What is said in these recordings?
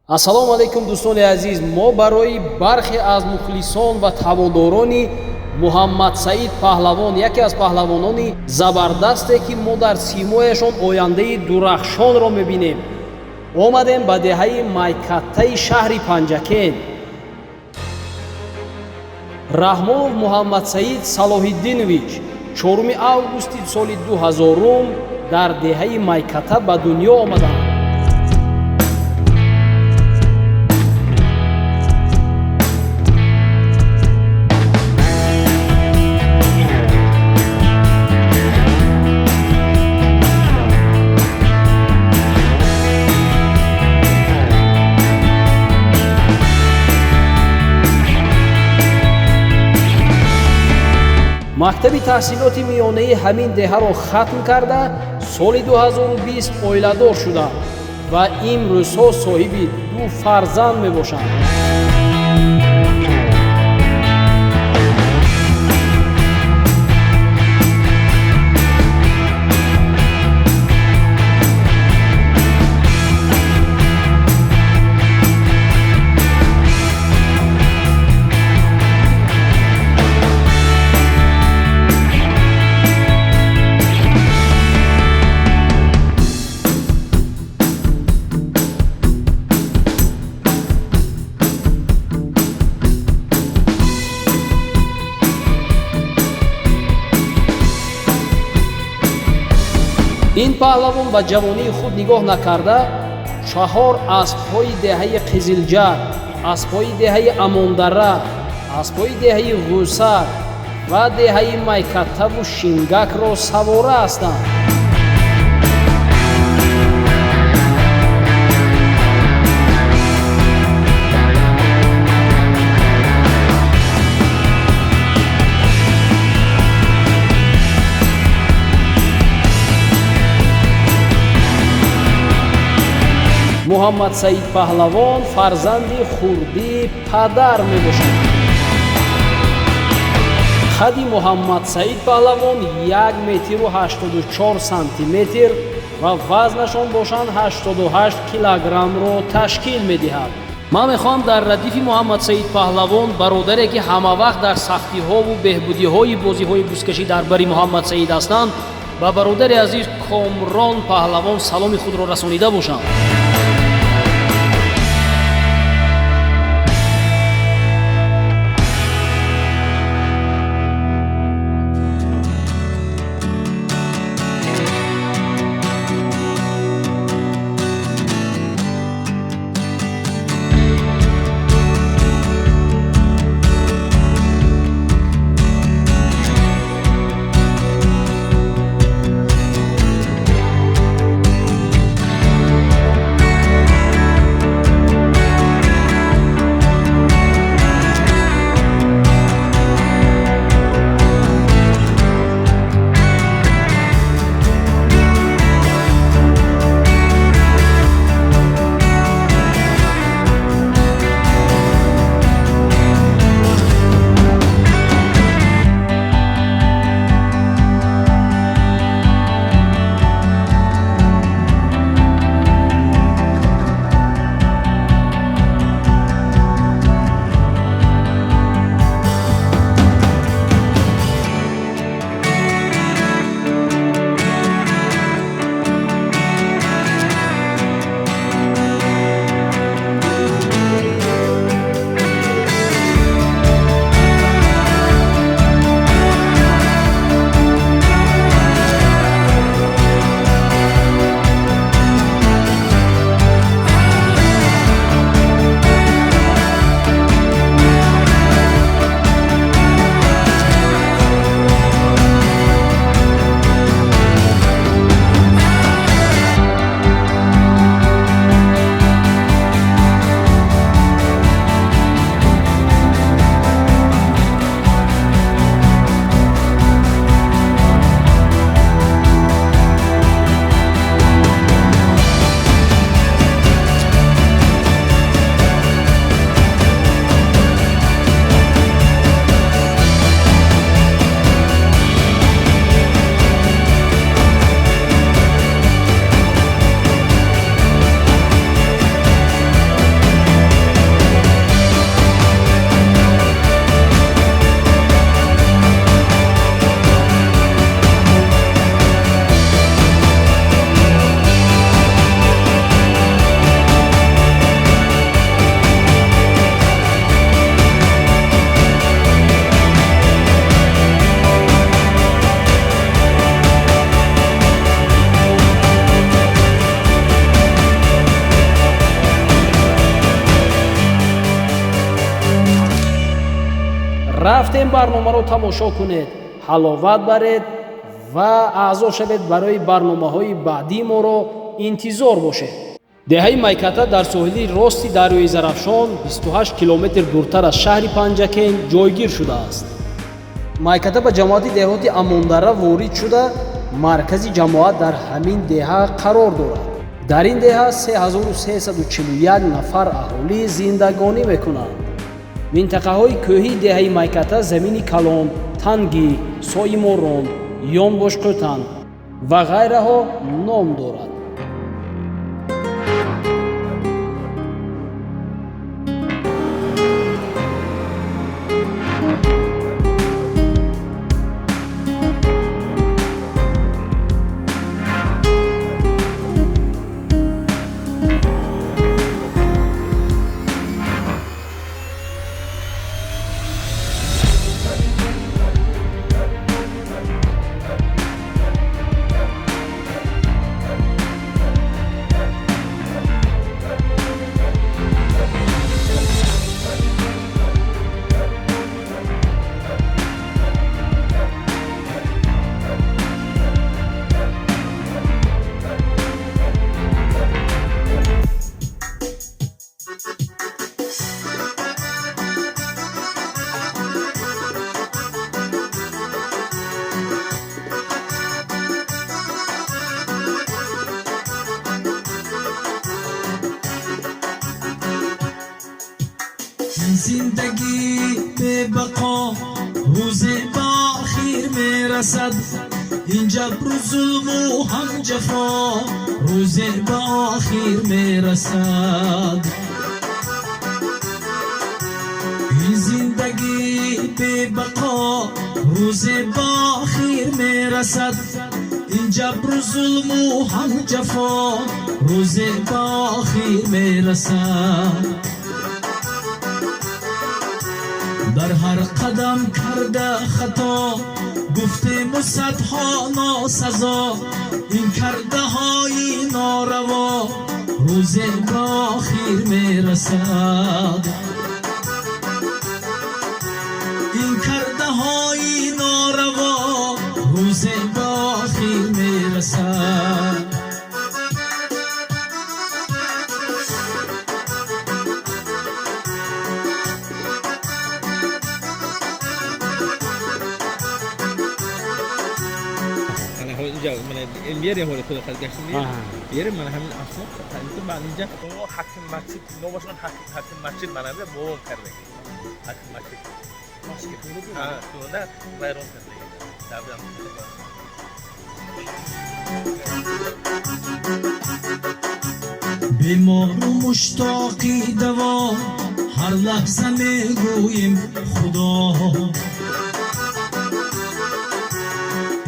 Ассалому алайкум, дӯстони азиз. Мо барои бархе аз мухлисон ва ҳаводорони Муҳаммадсаид Паҳлавон, яке аз паҳлавонони забардасте, ки мо дар симояшон ояндаи дурахшонро мебинем, омадем ба деҳаи Майкаттаи шаҳри Панҷакент. Раҳмонов Муҳаммадсаид Салоҳиддинович 4 августи соли 2000 дар деҳаи Майкатта ба дунё омаданд. Мактаби таҳсилоти миёнаи ҳамин деҳаро хатм карда, соли 2020 оиладор шуда ва имрӯзҳо соҳиби ду фарзанд мебошанд. Ин паҳлавон ба ҷавонии худ нигоҳ накарда, 4 аспҳои деҳаи Қизилҷар, аспҳои деҳаи Амондара, аспҳои деҳаи Ғусар ва деҳаи Майкаттаву Шингакро савора ҳастанд. Муҳаммадсаид Паҳлавон фарзанди хурдии падар мебошад. Қади Муҳаммадсаид Паҳлавон як метру ҳаштоду чор сантиметр ва вазнашон бошанд 88 килограммро ташкил медиҳад. Ман мехоҳам дар радифи Муҳаммадсаид Паҳлавон, бародаре ки ҳама вақт дар сахтиҳову беҳбудиҳои бозиҳои бузкашӣ дар бари Муҳаммадсаид ҳастанд, ба бародари азиз Комрон Паҳлавон саломи худро расонида бошам. Рафтем, барномаро тамошо кунед, ҳаловат баред ва аъзо шавед. Барои барномаҳои баъдии моро интизор бошед. Деҳаи Майката дар соҳили рости дарёи Зарафшон, 28 километр дуртар аз шаҳри Панҷакент ҷойгир шудааст. Майката ба ҷамоати деҳоти Амондара ворид шуда, маркази ҷамоат дар ҳамин деҳа қарор дорад. Дар ин деҳа 3341 нафар аҳолӣ зиндагонӣ мекунанд. Минтақаҳои кӯҳии деҳаи Майката Замини Калон, Тангӣ, Соиморон, Ёнбошқӯтан ва ғайраҳо ном дорад. Зиндагӣ бебақо рӯзе ба охир мерасад. Ин ҷабру зулму ҳам ҷафо рӯзе ба охир мерасад. Ин зиндагӣ бебақо рӯзе ба охир мерасад. Ин ҷабру зулму ҳам ҷафо рӯзе ба охир мерасад. Дар ҳар қадам карда хато, гуфтему садҳо носазо. Ин кардаҳои нораво рӯзе ба охир мерасад. Ин кардаҳои нораво рӯзе ба охир мерасад. Мерем, ҳоли худо хад гаштем, мерем. Мана ҳамин афсон ман инҷа ҳаким масҷид номашон, ҳаким масҷид. Мана бобом кардаги ҳаким масҷид вайрон кардаги. Бемору муштоқи даво ҳар лаҳза мегӯем: Худо,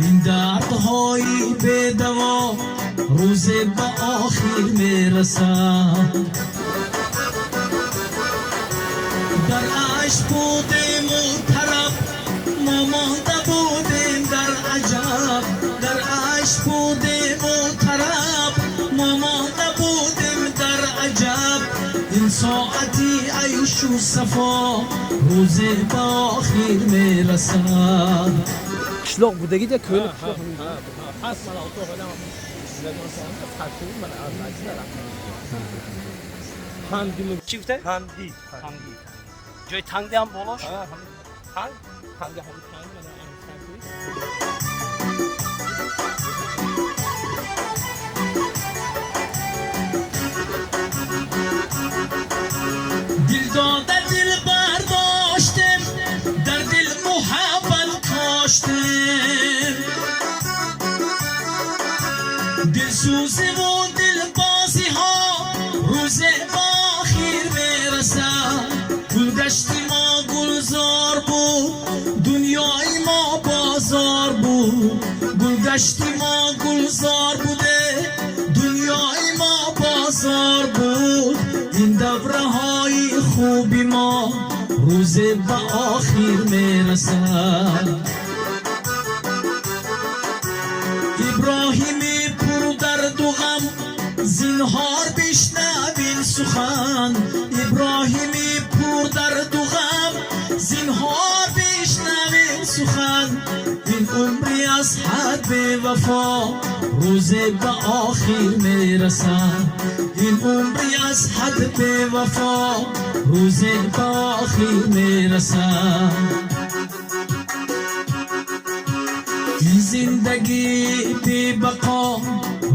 ин дардҳои бедаво рӯзе ба охир мерасад. Дар айш будему тараб, мо монда будем дар аҷаб. Дар айш будему тараб, мо монда будем дар аҷаб. Ин соати айшу сафо рӯзе ба охир мерасад. Қишлоқ будагида, кӯли қишлоқ. Ҳаст, мана то ҳолам мана аз наҷда Танги. Чӣ гуфта? Танги. Танги. Ҷои танги ҳам болош? Танг, танги, ҳамин танг, мана. Дил дода, дил бардоштем, дар дил муҳаббат коштем. Дилсӯзиву дилбозиҳо рӯзе ба охир мерасад. Гулгашти мо гулзор буд, дунёи мо бозор буд. Гулгашти мо гулзор буде, дунёи мо бозор буд. Ин давраҳои хуби мо рӯзе ба охир мерасад. Иброҳими пурдарду ғам, зинҳор бишнавин сухан. Иброҳими пурдарду ғам, зинҳор. Ин умри аз ҳад бевафо рӯзе ба охир мерасад. Ин умри аз ҳад бевафо рӯзе ба охир мерасад. Ин зиндагӣ бебақо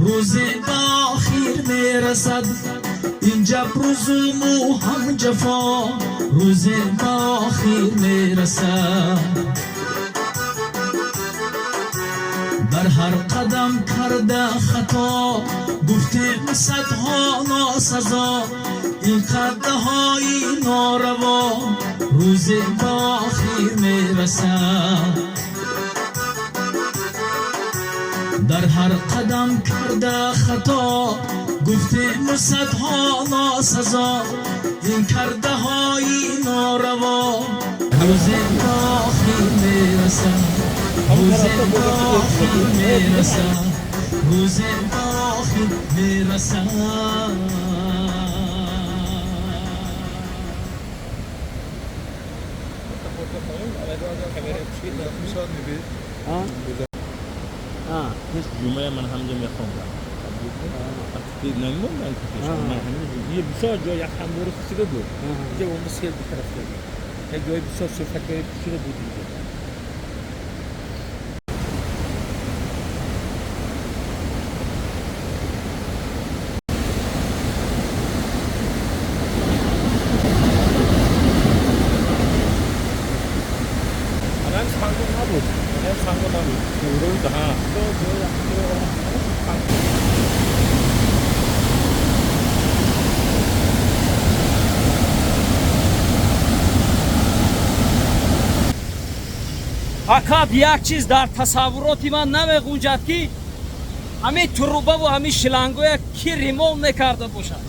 рӯзе ба охир мерасад. Ин ҷабру зулму ҳам ҷафо рӯзе ба охир мерасад. Дар ҳар қадам карда хато гуфтем садҳо носазо. Ин кардаҳои нораво рӯзе ба охир мерасад. Дар ҳар қадам карда хато гуфтем садҳо носазо. Ин кардаҳои нораво рӯзе ба охир мерасад. Рӯзе ба охир мерасад. Рӯзе ба охир мерасад. Ҷумъа ман ҳамҷа мехондам. Намемондам ки пеш. Ман ҳамин ҷо бисёр ҷой як ҳамвори хусида буд. Инҷа он сел битараф буд. Як ҷои бисёр сӯфакаи хусида буд инҷа. Анам санго набуд. Анам санго набуд. Рӯд ҳа. Акаб як чиз дар тасаввуроти ман намеғунҷад, ки ҳамин трубаву ҳамин шлангоя ки ремонт мекарда бошад,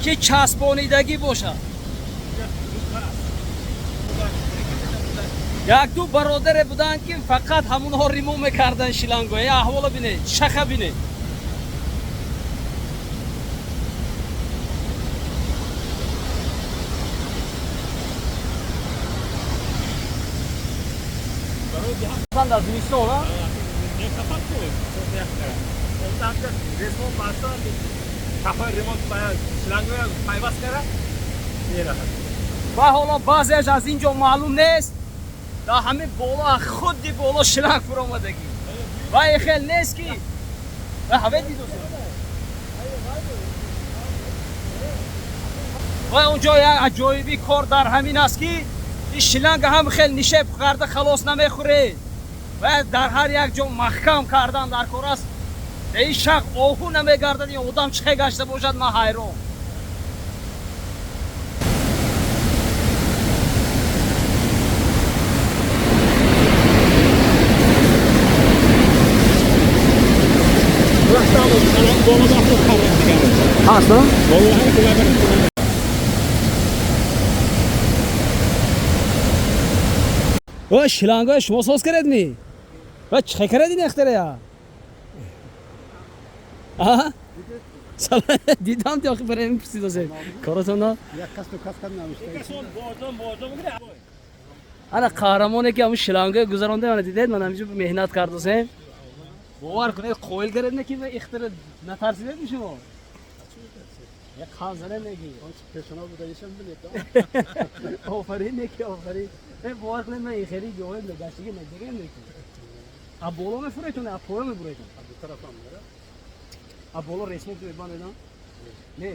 ки часпонидагӣ бошад. Як-ду бародаре буданд, ки фақат ҳамунҳо ремонт мекарданд шлангоя. Я аҳвола бинед, шаха бинед. Дар зимистон, а? Ва ҳоло баъзеаш аз ин ҷо маълум нест, дар ҳамин боло, худи боло шланг фуромадагӣ. Ва ин хел нест, ки ҳаве дидосед. Ва он ҷо як аҷоиби кор дар ҳамин аст, ки ин шланга ҳам хел нишеб карда халос намехӯред. Ва дар ҳар як ҷо маҳкам кардан дар кор аст. Ин шах оҳу намегардад, ин одам чӣ хел гашта бошад, ман ҳайрон. Ҳаст, ва шлангои шумо соз кардед ми? Ва чӣ хел кардед ин ихтироя? Дидам, ти охи барои пурсидосед. Коротон на? Ана қаҳрамоне, ки ҳамун шлангои гузаронда, мана дидед, ман ҳаминҷо меҳнат кардосем. Бовар кунед, қоил кардед, не ки ихтиро натарсидед шумо? Як қанзана неки. Офарин, неки, офарин. Бовар кунед, ман хеле ҷоҳои гаштагӣ надидагам, неки. А боло мефуретон, а поё мебуретон? А боло ресмо мебандедам? Не.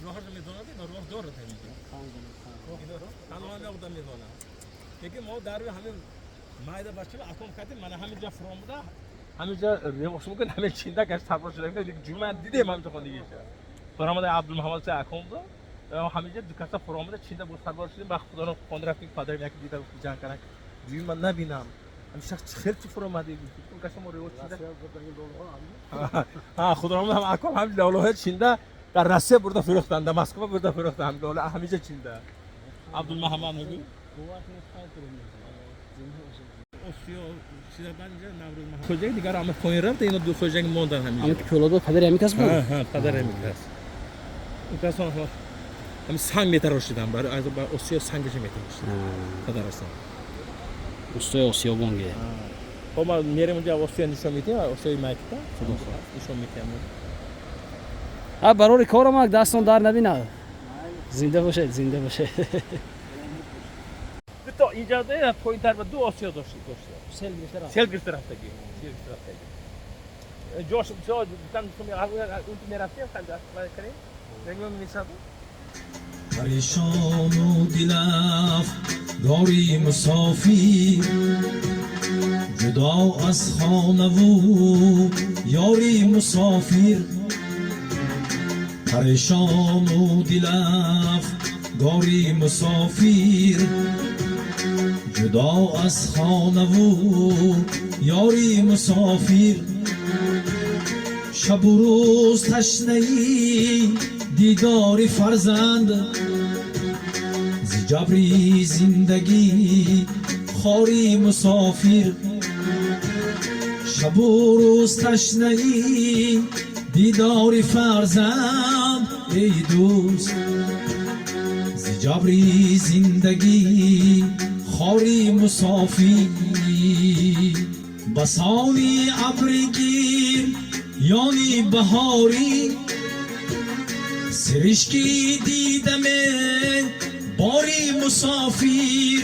Роҳро медонад, роҳ дорад ҳаминҷо. Танҳо одам медонад. Лекин мо дар ҳамин майда бача аком кардем, мана ҳаминҷа фуромада, ҳаминҷа ревош мекунем, ҳамин чинда гашт сарбор шуда, ҷумъа дидем ҳаминҷа хондагиша. Фуромада Абдулмуҳаммад са аком буд. Ҳаминҷа ду каса фуромада чинда буд сарбор шудем, ба худоро хонда рафтем, падарам яке дида ҷанг кардан. Дуюм ман набинам. Ҳамин шахс хел чи фуромади? Он каса мо ревош чинда. Ҳа, худоро ҳам аком ҳам лолаҳои чинда дар Россия бурда фурӯхтанд, дар Москва бурда фурӯхтанд, лола ҳаминҷа чинда. Абдулмуҳаммад мегӯ. Осиё чиза баъд инҷа Наврӯз хоҷаги дигар ҳама поин рафт, ино ду хоҷаги мондан ҳаминҷа. Ҳамин ки пиёлодор падари ҳамин кас буд? Ҳа, падари ҳамин кас. Ин кас ҳамин санг метарошидам, барои аз осиё сангашо метарошидам. Падарашон. Устои осиёбонге. Хоб, ма мерем унҷа, осиё нишон медиҳем, осиёи Майката нишон медиҳем. Ҳа, барори корамак, дастон дар набинад. Зинда бошед, зинда бошед. Дуто инҷа поинтар ба ду осиё дошт. Сел гирифта рафт. Сел гирифта рафтагӣ, сел гирифта рафтагӣ. Ҷош ҷо гуфтам, унту мерафтем, мегӯям. Парешону дилафгори мусофир, ҷудо аз хонаву ёри мусофир, парешону дилафгори мусофир, ҷудо аз хонаву ёри мусофир, шабу рӯз ташнаи дидори фарзанд, зи ҷабри зиндагӣ хори мусофир, шабу рӯз ташнаи дидори фарзанд, эй дӯст, зи ҷабри зиндагӣ хори мусофир, басони абри гирёни баҳорӣ, сиришки дидаме бори мусофир,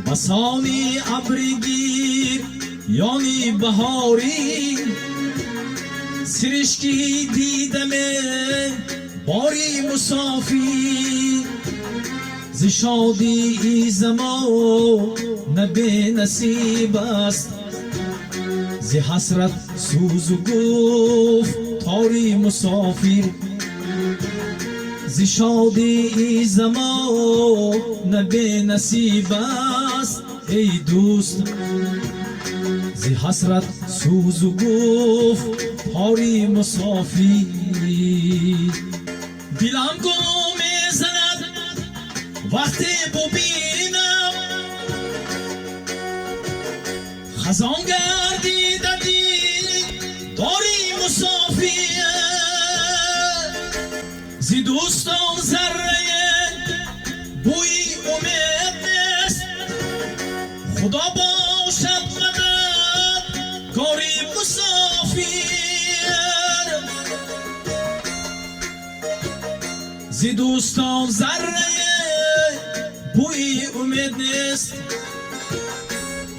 басони абри гирёни баҳорӣ, сиришки дидаме бори мусофир, зи шодии замона бенасиб аст, зи ҳасрат сӯзу гуфтори мусофир, зи шодии замона бенасиб аст, эй дӯст, зи ҳасрат сӯзу гуфтори мусофир, дилам гум мезанад вақте бубинам хазон гардида дидори мусофир, зи дӯстон заррае бӯи умед нест, худо бошад мададгори мусофир, зи дӯстон заррае бӯи умед нест,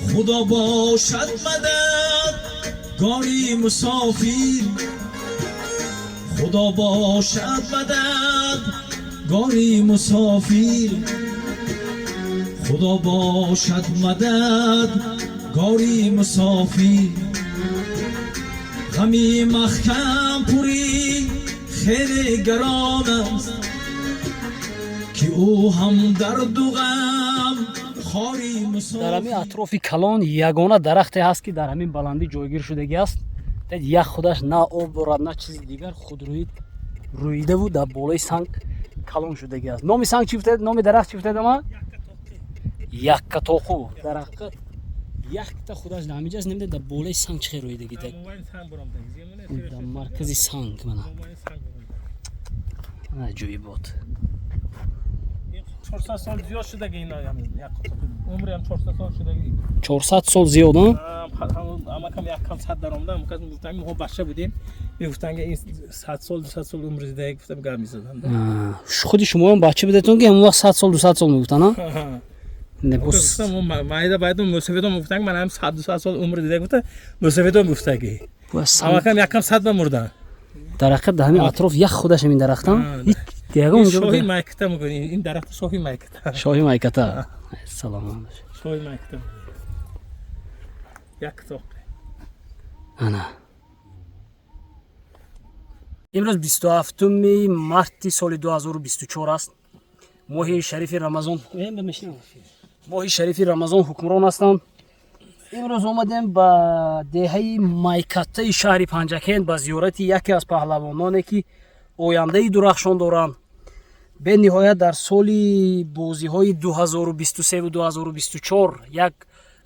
худо бошад мададгори мусофир, худо бошад мададгори мусофир, худо бошад мададгори мусофир, ғами маҳкам пурӣ хеле гарон аст, ки ӯ ҳам дарду ғам хори Дар мусофир. Ҳамин атрофи калон ягона дарахте ҳаст, ки дар ҳамин баландӣ ҷойгир шудагӣ аст. Як худаш на об дорад, на чизи дигар, худрӯӣ рӯидаву дар болои санг калон шудагӣ аст. Номи санг чӣ гуфтед, номи дарахт чӣ гуфтед? Ама яккатоқу дарахт якта худаш дар ҳаминҷа аст. Намедонед, дар болои санг чӣ хел рӯидагӣ, дар маркази санг, мана аҷоибот. 400 сол зиёд шудаги, умриам 400 сол шудаги. 400 сол зиёд, а? Амакам якам сад даромада, мкас мегуфтан, мо бача будем, мегуфтан, ин 100 сол, 200 сол умри зидаги гуфтам, гап мезаданд. Худи шумоам бача будетон, ки ҳамон вақт 100 сол, 200 сол мегуфтан, а? Не, боз Майда байда мусофидон мегуфтан, ман ҳам 100, 200 сол умри дида гуфта, мусофидон гуфтаги. Амакам якам сад ба мурдан. Дарахт дар ҳамин атроф як худаш ҳамин дарахтам, ҳеҷ ягон ҷо. Шоҳи Майката мегӯянд ин дарахт, шоҳи Майката. Шоҳи Майката, саломат бош. Шоҳи Майката, як тоқ. Ана, имрӯз 27-уми марти соли 2024 аст. Моҳи шарифи Рамазон, моҳи шарифи Рамазон ҳукмрон ҳастанд. Имрӯз омадем ба деҳаи Майкаттаи шаҳри Панҷакент ба зиёрати яке аз паҳлавононе, ки ояндаи дурахшон доранд. Бениҳоят дар соли бозиҳои 2023 2024 як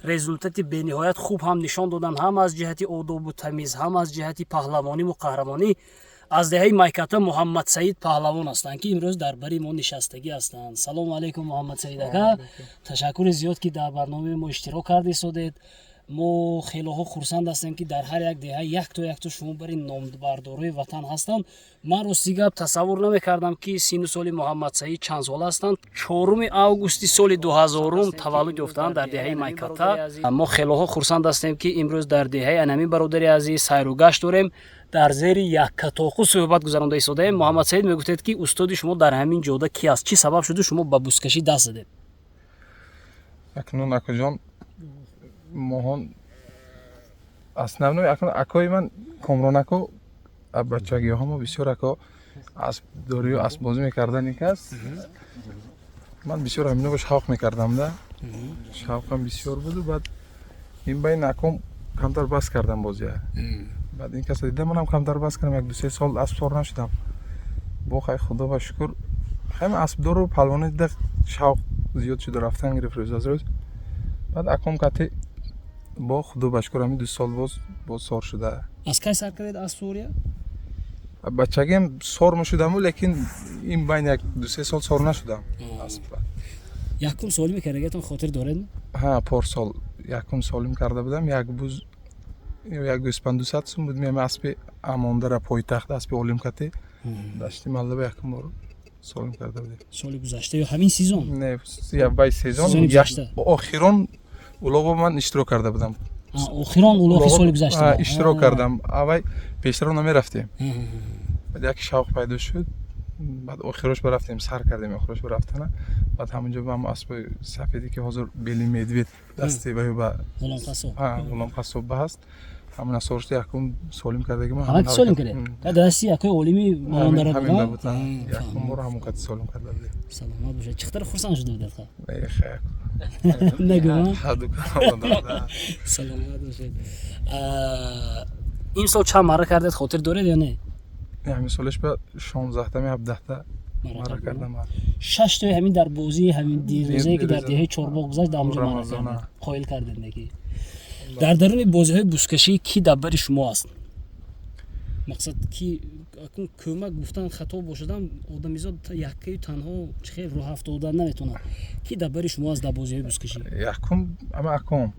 результати бениҳоят хуб ҳам нишон доданд, ҳам аз ҷиҳати одобу тамиз, ҳам аз ҷиҳати паҳлавониву қаҳрамонӣ. Аз деҳаи Майката Муҳаммадсаид паҳлавон ҳастанд, ки имрӯз дар бари мо нишастагӣ ҳастанд. Салому алайкум, Муҳаммадсаид ака, ташаккури зиёд, ки дар барномаи мо иштирок карда истодед. Мо хелоҳо хурсанд ҳастем, ки дар ҳар як деҳа якто якто шумо бари номбардорои ватан ҳастанд. Ман, рости гап, тасаввур намекардам, ки синну соли Муҳаммадсаид чанд сола ҳастанд. 4 августи соли 2000-ум таваллуд ёфтаанд дар деҳаи Майката. Мо хелоҳо хурсанд ҳастем, ки имрӯз дар деҳаи анамин бародари азиз сайру гашт дорем, дар зери яккатоқу суҳбат гузаронда истодаем. Муҳаммадсаид, мегуфтед, ки устоди шумо дар ҳамин ҷода ки аст? Чӣ сабаб шуду шумо ба бузкашӣ даст задед? Акнун, акоҷон, моҳон основной акнун акои ман Комрон ако, бачагиҳо мо бисёр ако аспдорию аспбозӣ мекардан. Ик аст, ман бисёр ҳамино шавқ мекардам да, шавқам бисёр буду. Баъд ин байн аком камтар бас кардам бозия. Баъд ин каса дида, манам камтар бас кардам, як 2-се сол аспсор нашудам. Бо хай, худо ба шукр, ҳама аспдору палвони дида шавқ зиёд шуду рафтан гирифт рӯз аз рӯз. Баъд аком кати бо, худо ба шукр, ҳамин 2 сол боз сор шуда. Аз кай сар кардед аспсория? Бачагиам сор мешудаму, лекин ин байн як 2-се сол сор нашудам асп. Якум солими кардагиатон хотир доред? Ҳа, порсол якум солим карда будам, як буз ё як гӯспанд 200 сум буд. Меам аспи амондара, пойтахт, аспи олим кати дашти малдаба якум бор солим карда будем. Соли гузашта ё ҳамин сезон? Не, вай сезон. Сезони гузашта. Охирон улоғо ман иштирок карда будам. Охирон улоғи соли гузашта. Иштирок кардам. Аввай пештаро намерафтем, баъд як шавқ пайдо шуд, баъд охирош барафтем, сар кардем охирош барафтана. Баъд ҳамонҷо ба аспи сафеде, ки ҳозир белый медведь дасти ваю ба Ғуломқассоб. Ғуломқассоб ба ҳаст, ҳамона соршта якум солим кардаги ман. Ҳама ки солим кардед дасти якои олими Малондара? Ҳамин буд, якум бор ҳамон кати солим карда будем. Саломат бошед. Чӣ қадар хурсанд шуда будед? Хай. Нагӯ. Ҳаду. Саломат бошед. Имсол чанд марра кардед, хотир доред ё не? Ҳамин солеш ба 16-тами 17-та марра кардам. Шаштои ҳамин дар бозии ҳамин дирӯзае, ки дар деҳаи Чорбоғ гузашт, дар ҳамонҷо марра кардед, қоил кардед. Неки дар даруни бозиҳои бузкашӣ ки дар бари шумо аст? Мақсад ки акун кӯмак гуфтан хато бошадам, одамизод яккаю танҳо чӣ хел роҳафтода наметавонад. Ки дар бари шумо аст дар бозиҳои бузкашӣ? Якум ама аком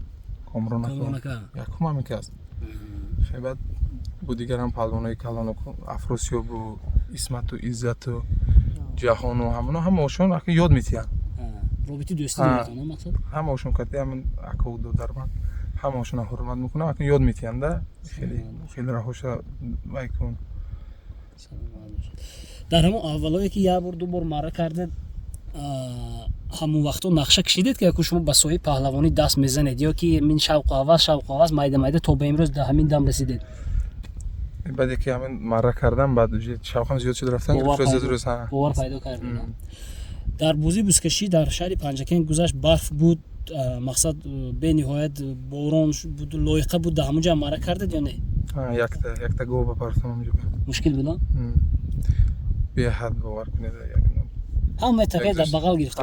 Комрон, якум ҳамин ки аст. Баъд бу дигарам палвонои калону, Афросиёбу Исмату Иззату Ҷаҳону, ҳамоно ҳамаошон ака ёд метиҳанд. Робити дӯстӣ доред, мақсад? Ҳамаошон кати ҳамин акову додарман, ҳамаошонро ҳурмат мекунам, ака ёд метиҳанд да, хеле хеле раҳоша вай кун. Дар ҳамон аввалое, ки як бор, ду бор марра кардед, ҳамон вақтҳо нақша кашидед, ки яку шумо ба соҳаи паҳлавонӣ даст мезанед, ё ки мин шавқу ҳавас майда майда то ба имрӯз дар ҳамин дам расидед? Баъде ки ҳамин марра кардам, баъд шавқам зиёд шуд, рафтан. Бовар пайдо кардед. Дар бозии бузкашӣ дар шаҳри Панҷакент гузашт, барф буд, мақсад, бениҳоят борон буд, лоиқа буд. Дар ҳамон ҷо марра кардед ё не? Якта якта гов ба партам ҳамҷо. Мушкил буда? Беҳад, бовар кунед. Ҳамаи такай дар бағал гирифта,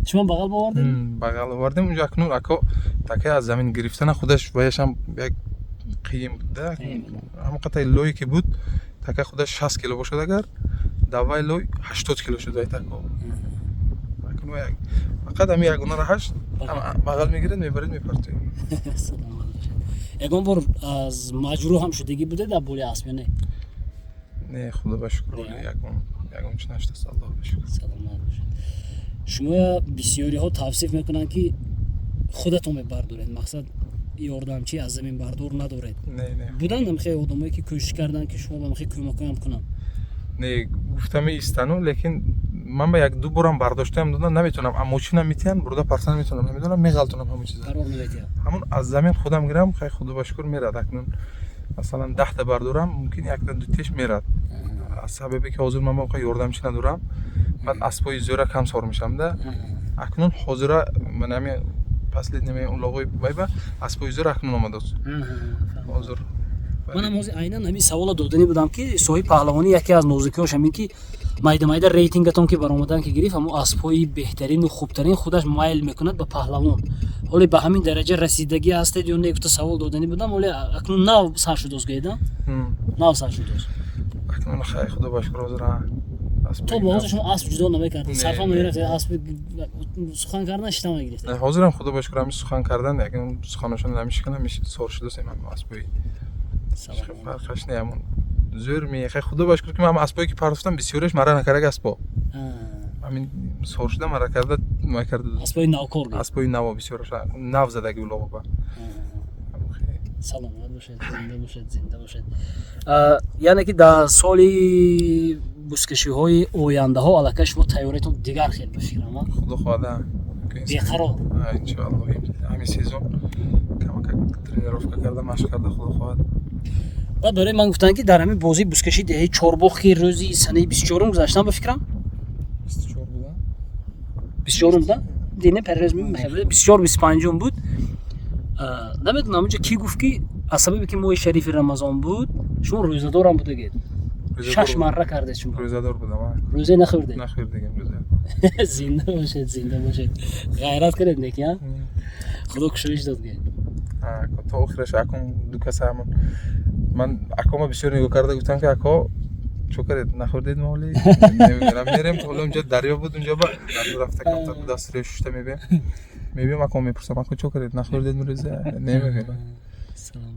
шумо бағал бовардед? Бағал овардем. Унҷо акнун ако такай аз замин гирифтана худаш ваяшам як қиин буда. Ҳамон қатаи лое ки буд, така худаш 60 кило бошад, агар давай лой 80 кило шуд вай тако. Фақат ҳамин ягона раҳаш бағал мегиред, мебаред, мепартоед. Ягон бор аз маҷрӯҳ ҳам шудагӣ буде дар боли асп ё не? Не, худо ба шукр, ягон чи нашудааст, аллоҳ ба шукр. Саломат бошед. Шумоя бисёриҳо тавсиф мекунанд, ки худатон мебардоред, мақсад, ёрдамчӣ аз заминбардор надоред. Не, не. Буданд ҳамхе одамое, ки кӯшиш карданд, ки шумо ба ҳамхе кӯмакоям кунанд? Не, гуфта меистану, лекин ман ба як ду борам бардоштаам додам, наметавонам, амочина метиҳанд, бурда партан наметавонам, намедонам, меғалтонам ҳамон чиза. Қарор наметиҳад. Ҳамон аз замин худам гирам, хай, худо ба шукр, мерад. Акнун, масалан, 10-та бардорам, мумкин якта дутеш мерад, аз сабабе ки ҳозир ман ба ёрдамчӣ надорам. Баъд аспои зӯра кам сор мешавам да. Акнун ҳозира ман ҳами последний улоғои вайба аспои зӯра акнун омадааст ҳозир. Манам ҳозир айнан ҳамин саволо доданӣ будам, ки соҳиби паҳлавонӣ яке аз нозукиҳош ҳамин, ки майда майда рейтингатон ки баромадан ки гирифт, ҳамон аспҳои беҳтарину хубтарин худаш майл мекунад ба паҳлавон. Ҳоле ба ҳамин дараҷа расидагӣ ҳастед ё не, гуфта савол доданӣ будам. Ҳоле акнун нав сар шудааст, гӯеда, нав сар шудааст. Акнун, хай, худо ба шукр, ҳозир. То ба ҳозир шумо асп ҷудо намекардед, сарфа мерафтед, асп сухан кардан шита мегирифтед? Ҳозирам, худо ба шукр, ҳамин сухан кардан, ягон суханошон намешиканам, сор шудасем ҳам аспои. Фарқаш не, ҳамон зӯр мехай. Худо ба шукр, ки ман аспое ки партофтам, бисёреш мара накардаг аспо. Ҳамин сор шуда, мара карда, накарда. Аспои навкор. Аспои наво бисёраш нав задаги улоғба. Саломат бошед, зинда бошед, зинда бошед. Яъне ки дар соли бузкашиҳои ояндаҳо аллакай шумо тайёриятон дигар хел, ба фикрам. Худо хоҳада. Беқарор. Иншоалло, ҳамин сезон камакак тренировка карда, машқ карда, худо хоҳад. Баъд барои ман гуфтанд, ки дар ҳамин бозии бузкашии деҳаи Чорбоғ, ки рӯзи санаи 24-ум гузаштан, ба фикрам. 24-ум буда, дине паррӯз 24, 25-ум буд, намедонам, онҷо кӣ гуфт, ки аз сабабе ки моҳи шарифи Рамазон буд, шумо рӯзадорам будагед, шаш марра кардед шумо. Рӯзадор будам. Рӯза нахӯрдед? Нахӯрдагем рӯза. Зинда бошед, зинда бошед, ғайрат кунед, неки худо кушоиш дод ге. То охираш акун ду каса ҳамон ман акома бисёр нигоҳ карда гуфтам, ки ако, чо кардед, нахӯрдед моли? Мерем, ҳоло унҷа дарё буд, унҷа ба дарё рафта, камтар дастро шушта мебием. Мебием, ако мепурсам: ако, чо кардед, нахӯрдед рӯза? Немегӯям.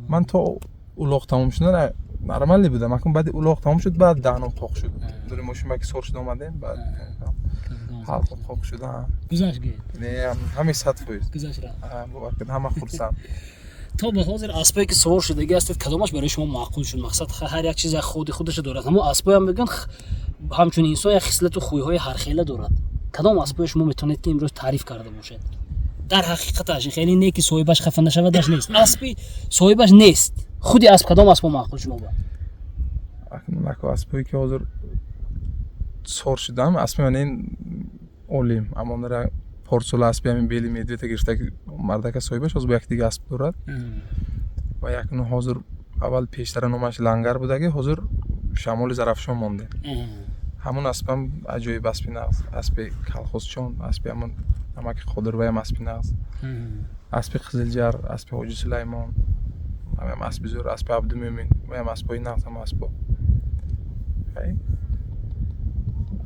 Ман то улоқ тамом шудан нормально будам. Акун баъди улоқ тамом шуд, баъд даҳном қоқ шуд. Дури мошин ба ки сор шуда омадем, баъд ҳалқом қоқ шуда. Гузашт ге. Не, ҳамин 100%. Гузашт, рафт. Бовар кунед, ҳама хурсанд. То ба ҳозир аспое ки сувор шудагӣ ҳастед, кадомаш барои шумо маъқул шуд? Мақсад, ҳар як чиз як худи худашо дорад. Ҳамон аспоям мегӯянд, ҳамчун инсон як хислату хӯйҳои ҳархела дорад. Кадом аспои шумо метавонед, ки имрӯз таъриф карда бошед? Дар ҳақиқаташ хеле не, ки соҳибаш хафа нашавадаш, нест, аспи соҳибаш нест, худи асп, кадом аспо маъқул шумо ба? Акун аспое ки ҳозир сор шудам, аспи ман ин олим амонара порсола, аспи ҳамин белый медведь а гирифта мардака, соҳибаш ҳозир бо якдига асп дорад. Ва якну ҳозир аввал пештара номаш Лангар будаги, ҳозир Шамоли Зарафшон монде. Ҳамон аспам аҷоиб аспи нағз, аспи калхозчон, аспи ҳамон намаки Қодирбаям аспи нағз, аспи Қизилҷар, аспи Ҳоҷи Сулаймон ҳамам аспи зӯр, аспи Абдумӯмин ваям аспои нағз. Ҳама аспо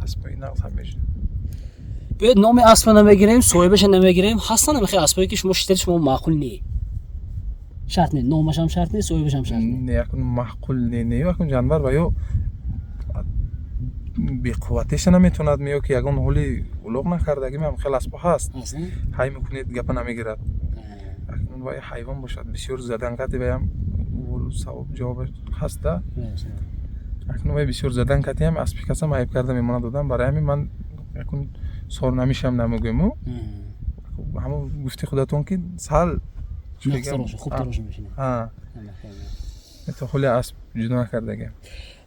аспои нағз ҳамеша. Биёед, номи аспа намегирем, соҳибаша намегирем. Ҳастанд ҳамихе аспое, ки шумо шитари шумо маъқул не? Шарт не, номашам шарт не, соҳибашам шарт не. Не, якун маъқул не, не, якун ҷанвар ва ё беқувватеша наметавонад, меё ки ягон ҳоли улоғ накардаги, ҳам хел аспо ҳаст, ҳай мекунед, гапа намегирад. Акнун вай ҳайвон бошад, бисёр задан кати ваям савоб ҷавоб ҳаста. Акнун вай бисёр задан катиам аспи касам айб карда мемонад одам. Барои ҳамин ман якун сор намешам, намегӯему ҳамон гуфти худатон, ки сал то ҳоли асп ҷудо накардагем.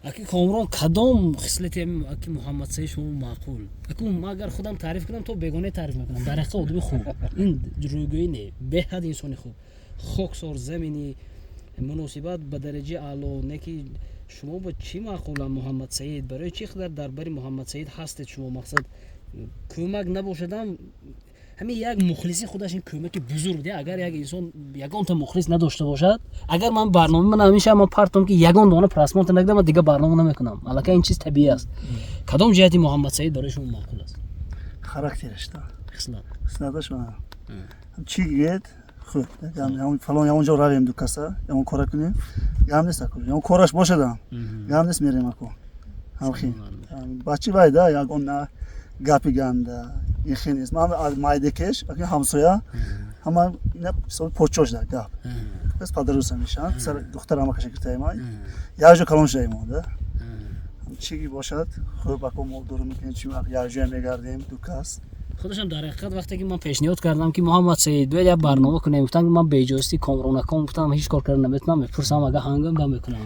Аки Комрон, кадом хислати аки Муҳаммадсаид шумо маъқул? Аку ман агар худам таъриф кунам, то бегона таъриф мекунам. Дар ҳақиқат одами хуб, ин рӯйгӯӣ не, беҳад инсони хуб, хоксор, заминӣ, муносибат ба дараҷаи аъло. Не ки шумо ба чӣ маъқулам Муҳаммадсаид? Барои чӣ қадар дар бари Муҳаммадсаид ҳастед шумо? Мақсад, кӯмак набошадам, ҳамин як мухлиси худаш ин кӯмаки бузург де. Агар як инсон ягонта мухлис надошта бошад, агар ман барнома ман ҳамеша ман партом, ки ягон дона просмотр нагирам, ман дига барнома намекунам. Аллакай ин чиз табиӣ аст. Кадом ҷиҳати Муҳаммадсаид барои шумо маъқул аст? Характераш да. Хислат. Хислаташ. Чӣ гӯед, хуб, фалон ягон ҷо равем, ду каса ягон кора кунем, гам нест, аку ягон кораш бошадам, гам нест, мерем, аку ҳамхи бачи вай да, ягон на гапи ганда ихи нест. Ман аз майдекеш аки ҳамсоя ҳама ина ҳисоби почош да гап бес падаруса мешаванд, писар духтар ҳама каша гиртаема, як ҷо калон шудаемо да. Чӣ бошад, хуб, аку мо дуру мекунем, чи як ҷоя мегардем ду кас. Худашам дар ҳақиқат вақте ки ман пешниҳод кардам, ки Муҳаммадсаид, биёед як барнома кунем, гуфтам, ки ман беиҷозати Комронаком, гуфтам, ҳеҷ кор карда наметавонам, мепурсам, агар ҳангом ба мекунам.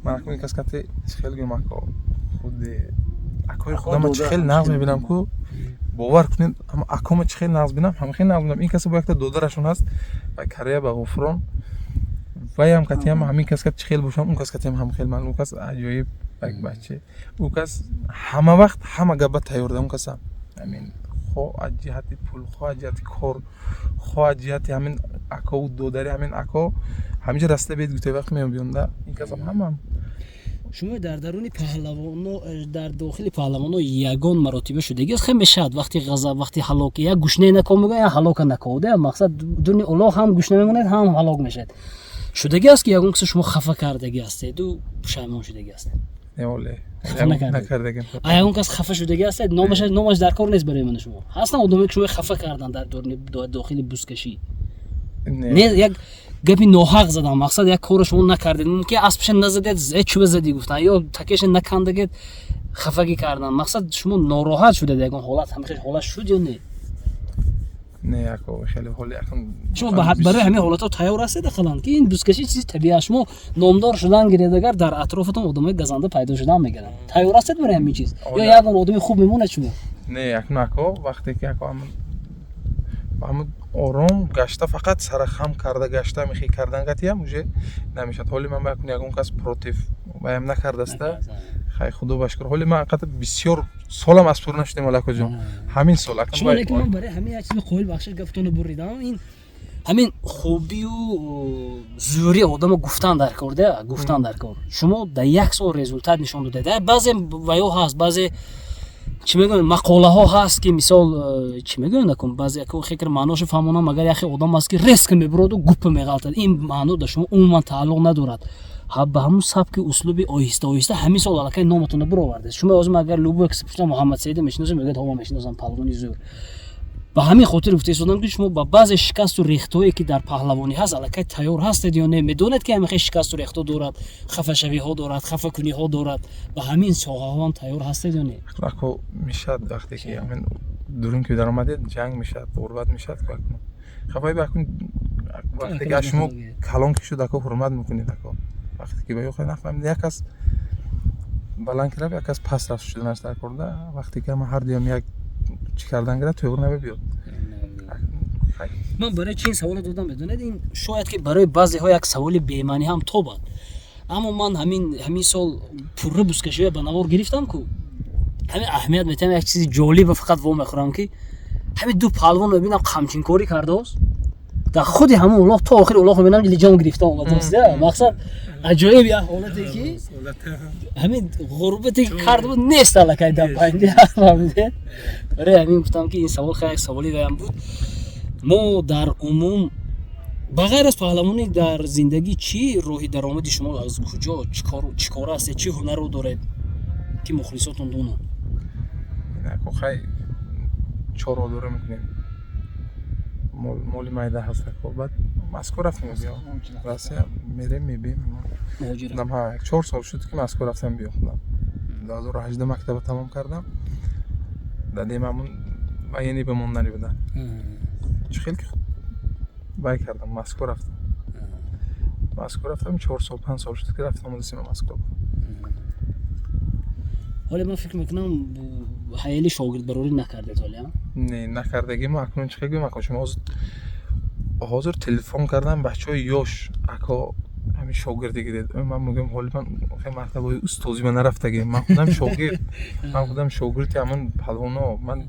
Ман акун кас кати хел гӯям, ако худи акои худама чӣ хел нағз мебинам ку, бовар кунед, акома чӣ хел нағз бинам, ҳама хел нағз бинам. Ин каса бо якта додарашон ҳаст ва Корея ба Ғуфрон, ваям катиам ҳамин кас кат чӣ хел бошам, он кас катиам ҳам хел. Ман он кас аҷоиб як бача, ӯ кас ҳама вақт ҳама гапа тайёр да. Он касам ҳамин хо аз ҷиҳати пул, хо аз ҷиҳати кор, хо аз ҷиҳати ҳамин акову додари ҳамин ако ҳаминҷа раста бед гуфта вақт меём бионда, ин касам ҳамам. Шумо дар даруни паҳлавоно, дар дохили паҳлавоно ягон маротиба шудагӣ аст? Хе, мешавад, вақти ғазаб, вақти ҳалоки, як гушнае нако мегӯяд, як ҳалока накода. Мақсад, дуни улоқ ҳам гушна мемонед, ҳам ҳалок мешавед. Шудагӣ аст, ки ягон касе шумо хафа кардагӣ ҳастеду пушаймон шудагӣ ҳастед? Не, оле. Хафа накардед? Накардагим. А ягон кас хафа шудагӣ ҳастед? Номаш дар кор нест барои мана шумо. Ҳастанд одамое, ки шумо хафа карданд дар дохили бузкашӣ? Не. Не, як гапи ноҳақ задам. Мақсад, як корро шумо накардед, мумкин аспаша назадед, э, чӯба задӣ гуфтан, ё такеша накандагед, хафагӣ кардан. Мақсад, шумо нороҳат шудед, ягон ҳолат, ҳамихел ҳолат шуд ё не? Не, ако, хеле ҳоли акун. Шумо барои ҳамин ҳолатҳо тайёр ҳастед ақаллан, ки ин бузкашӣ чизи табиӣ аст. Шумо номдор шудан гиред, агар дар атрофатон одамои газанда пайдо шудан мегиранд, тайёр ҳастед барои ҳамин чиз ё як бор одами хуб мемонед шумо? Не, акун, ако, вақте ки, ако, ҳамун ором гашта, фақат сара хам карда гашта, михи кардан қатиям уже намешад. Ҳоли ман ба акун ягон кас против баям накардаста, хай, худо ба шукр. Ҳоли ман қати бисёр солам аспур нашудем, алакоҷон, ҳамин сол акун. Шумо, лекин ман барои ҳамин як чизи қоил, бахшиш, гафтону буридам. Ин ҳамин хубию зӯри одамо гуфтан дар кор, да, гуфтан дар кор. Шумо дар як сол результат нишон додед. Баъзе ваё ҳаст, баъзе, чӣ мегӯянд, мақолаҳо ҳаст, ки мисол, чӣ мегӯянд, акун баъзе хекр маъношо фаҳмонам. Агар яхе одам аст, ки резко мебуроду гуппа меғалтад, ин маъно дар шумо умуман тааллуқ надорад. Ба ҳамун сабки услуби оҳиста оҳиста ҳамин сол аллакай номатонро бировардед. Шумо озим агар любой касе пурсам, Муҳаммад Саида мешиносем, мегӯяд: ҳо, мешиносам, паҳлавони зӯр. Ба ҳамин хотир гуфта истодам, ки шумо ба баъзе шикасту рехтҳое, ки дар паҳлавонӣ ҳаст, аллакай тайёр ҳастед ё не? Медонед, ки ҳамин хел шикасту рехтҳо дорад, хафашавиҳо дорад, хафакуниҳо дорад, ба ҳамин соҳаҳо ҳам тайёр ҳастед ё не? Ако, мешад, вақте ки ҳамин дурун ки даромадед, ҷанг мешад, ғурбат мешад. Акун хафаи ба акун вақте ки аз шумо калон ки шуд, ако, ҳурмат мекунед. Ако, вақте ки ба ё нафаҳмид, як кас баланд ки рафт, як кас паст рафт шуданаш дар корда. Вақте ки ҳама ҳар дуям як чӣ кардан гирад, тӯғри намебиёд. Ман барои чи ин саволо додам, медонед? Ин шояд ки барои баъзеҳо як саволи бемаънӣ ҳам тобад, аммо ман ҳамин сол пурра бузкашиҳоя ба навор гирифтам ку ҳамин аҳамият метиҳам. Як чизи ҷолиба фақат вомехӯрам, ки ҳамин ду паҳлавон мебинам, қамчинкорӣ кардааст дар худи ҳамон улоқ, то охири улоқ мебинам, лиҷом гирифта омадааст. Мақсад, аҷоиб як ҳолате, ки ҳамин ғурбате ки карда буд, нест аллакай дар байни, фаҳмидед? Барои ҳамин гуфтам, ки ин савол хеле як саволи ваям буд. Мо дар умум, ба ғайр аз паҳлавонӣ, дар зиндагӣ чӣ роҳи даромади шумо, аз куҷо, чӣ кора ҳастед, чӣ ҳунаро доред, ки мухлисотон донанд? Хай, чорводорӣ мекунем, моли майда ҳаст, ако. Баъд Москва рафтем, биё, Россия мерем, мебием. 4 сол шуд, ки Москва рафтам, биё, худам 2018 мактаба тамом кардам. Дадем ҳамун военный ба мондани буда, чӣ хел ки бай кардам, Москва рафтам. Москва рафтам, 4 сол, 5 сол шуд, ки рафтам омадасима Москва. Ҳоле ман фикр мекунам, ҳаяли шогирдбарорӣ накардед ҳоле? Не, накардагимо. Акнун чӣ хел гӯям, ако, шумо ҳозир телефон кардам, бачаҳои ёш: «Ако, ҳамин шогирде гиред». Ман мегӯям: ҳоли ман мактабҳои устозима нарафтагем. Ман худам шогирд, ман худам шогирди ҳамон палвоно. Ман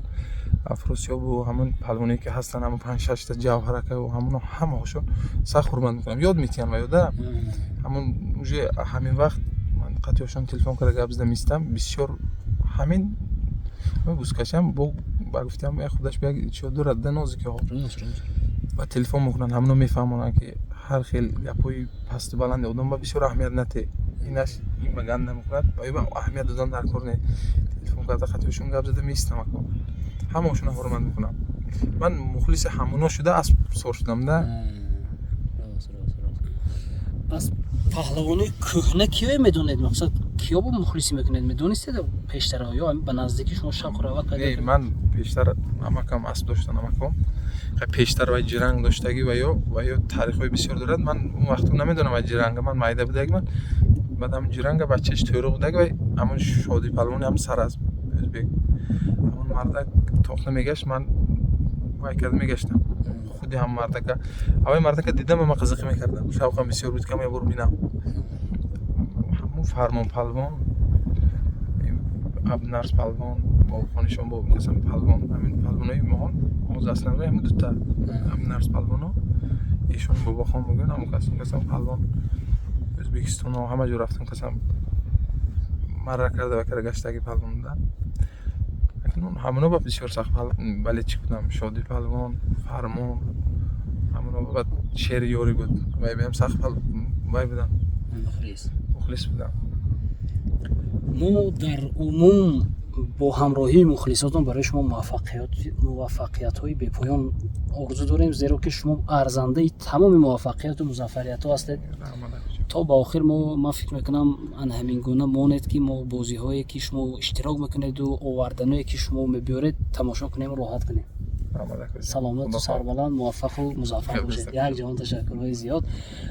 Афросиёбу ҳамон палвоное, ки ҳастанд, ҳамон панҷ шашта ҷавҳаракаву ҳамоно, ҳамаҳошон сахт ҳурмат мекунам. Ёд метиҳам ва ёда ҳамон уже ҳамин вақт ман қатъиёшон телефон карда гап зада меистам. Бисёр ҳамин бузкашам бо ба гуфтиам, як худаш як чиё дорад да, нозикиҳо ва телефон мекунанд, ҳамоно мефаҳмонанд, ки ҳар хел гапҳои пасту баланди одам ба бисёр аҳамият нате, инаш ин ба ганд намекунад ва ё ба аҳамият додан дар кор не. Телефон карда қатъиёшон гап зада меистам, ако, ҳамаошонро ҳурмат мекунам. Ман мухлиси ҳамоно шуда асп сор шудам да. Аз паҳлавони кӯҳна киё медонед? Мақсад, киё бо мухлисӣ мекунед? Медонистед пештара ё ба наздикӣ шумо шавқу рағбат пайдо? Не, ман пештар амакам асп доштан, амаком пештар вай ҷиранг доштагӣ ва ё таърихҳои бисёр дорад. Ман он вақту намедонам вай ҷиранга, ман майда будаги. Ман баъд ҳамн ҷиранга бачааш тӯйруқ будаги, вай ҳамон шоди палвони ҳам саразм ӯзбек, ҳамон мардак тохта мегашт, ман вай карда мегаштам худи ҳам мардака. Аввай мардака дидам, ман қизиқӣ мекардам, шавқам бисёр буд, ки ям бор бинам. Ҳамун Фармон палвон, Абнарс палвон, бобохонишон бо масалан палвон, ҳамин палвонои моҳон ҳозир аслан ҳамин дута Абнарс палвоно, эшон Бобохон мегӯянд, ҳамон кас, касам палвон Ӯзбекистоно ҳама ҷо рафтам, касам. Марра карда ва карда гаштаги палвон буда. Акнун ҳамоно ба бисёр сахт болельщик будам. Шоди палвон, Фармон, ҳамоно баъд Шери Ёрӣ буд. Вай беам сахт вай будам. Мухлис. Мухлис будам. Мо дар умум бо ҳамроҳии мухлисотон барои шумо муваффақиятҳои бепоён орзу дорем, зеро ки шумо арзандаи тамоми муваффақияту музаффариятҳо ҳастед. То ба охир мо, ман фикр мекунам, ана ҳамин гуна монед, ки мо бозиҳое ки шумо иштирок мекунеду оварданое ки шумо мебиёред, тамошо кунем, роҳат кунем. Саломату сарбаланд, муваффақу музаффар бошед. Як ҷаҳон ташаккурҳои зиёд.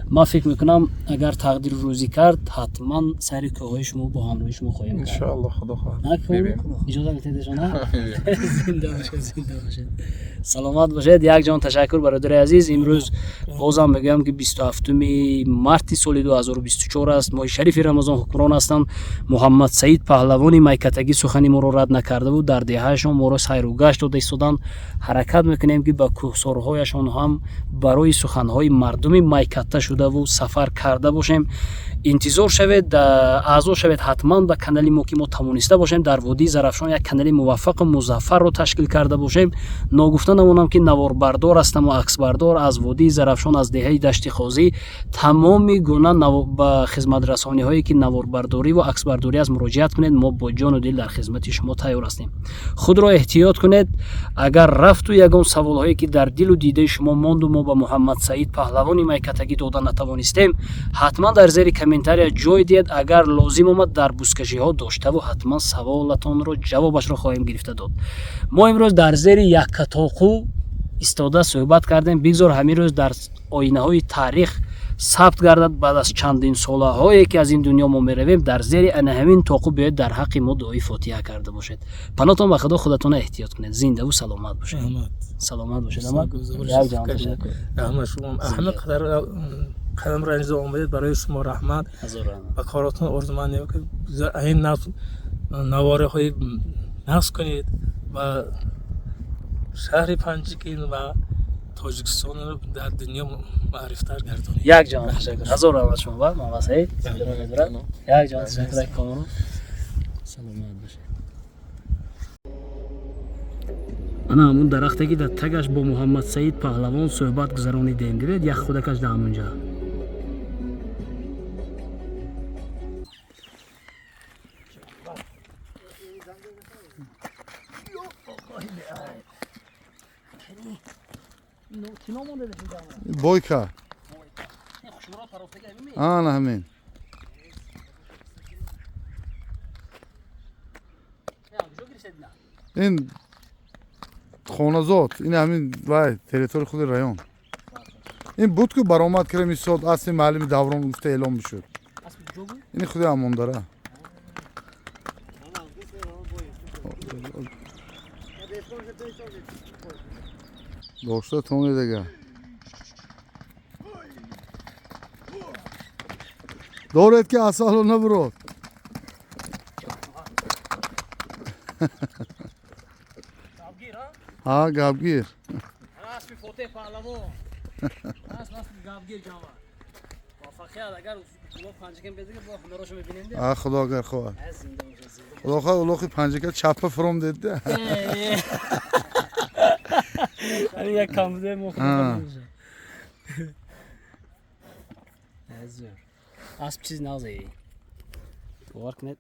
Ман фикр мекунам, агар тақдиру рӯзӣ кард, ҳатман сайри кӯҳҳои шумо бо ҳамроҳи шумо хоҳем кард. Иншоалло, худо хоҳад. Иҷоза метедешона? Зинда бошед, зинда бошед, саломат бошед. Як ҷаҳон ташаккур, бародари азиз. Имрӯз бозам мегӯям, ки 27 марти соли 2024 аст, моҳи шарифи Рамазон ҳукмрон ҳастанд. Муҳаммадсаид паҳлавони майкатагӣ сухани моро рад накарда буд, дар деҳаашон моро сайру гашт дода истоданд. Ҳаракат мекунем, ки ба кӯҳсорҳояшон ҳам барои суханҳои мардуми майкатта шудаву сафар карда бошем. Интизор шавед, аъзо шавед ҳатман ба канали мо, ки мо тавониста бошем дар водии Зарафшон як канали муваффақу музаффарро ташкил карда бошем. Ногуфта намонам, ки наворбардор ҳастаму аксбардор аз водии Зарафшон, аз деҳаи Дашти Қозӣ. Тамоми гуна ба хизматрасониҳое ки наворбардорӣ ва аксбардорӣ аст, муроҷиат кунед. Мо бо ҷону дил дар хизмати шумо тайёр ҳастем. Худро эҳтиёт кунед. Агар рафту ягон саволҳое ки дар дилу дидаи шумо монду, мо ба Муҳаммадсаид паҳлавони майкатагӣ дода натавонистем, ҳатман дар зери комментария ҷой диҳед. Агар лозим омад, дар бузкашиҳо доштаву ҳатман саволатонро ҷавобашро хоҳем гирифта дод. Мо имрӯз дар зери яккатоқу истода суҳбат кардем. Бигзор ҳамин рӯз дар оинаҳои таърих сабт гардад. Баъд аз чандин солаҳое ки аз ин дунё мо меравем, дар зери ана ҳамин тоқу биёед, дар ҳаққи мо дуои фотиҳа карда бошед. Паноҳтон ба Худо, худатона эҳтиёт кунед, зиндаву саломат бошед. Саломат бошед. Як ҷаҳон ташаккур. Раҳмат шумо, ҳама қадар қадам ранҷида омадед, барои шумо раҳмат. Ба коротон орзумандем, ки ин навораҳои нақс кунед ва шаҳри Панҷакент ва Тоҷикистонро дар дунё маърифтар гардонед. Як ҷаҳон ташаккур, ҳазор раҳмат шумо ба Муҳаммадсаид. Як ҷаҳон ташаккур, Комрон, саломат бошед. Ана ҳамун дарахте ки дар тагаш бо Муҳаммадсаид паҳлавон суҳбат гузаронидем, дидед, як худакаш дар ҳамунҷа. Бойка. Ана ҳамин. Ин хоназод, ин ҳамин вай территорияи худи район. Ин буд, ки баромад кардем, исод асли маълими Даврон гуфта эълон мешуд. Ин худи ҳамондара. Дошта тони дига. Доред ки асало набурод. Ҳа, гапгир. Аспи Фотеҳ паҳлавон. Асп гапгир ҷамъ. Муваффақият, агар улоқ Панҷакент бедига, бо ҳунарошо мебинем. А, худо агар хоҳад. Худо хоҳад, улоқи Панҷакент чапа фуром дедда. Ҳамин як камбуде мо. Асп чиз нағзе. Бовар кунед.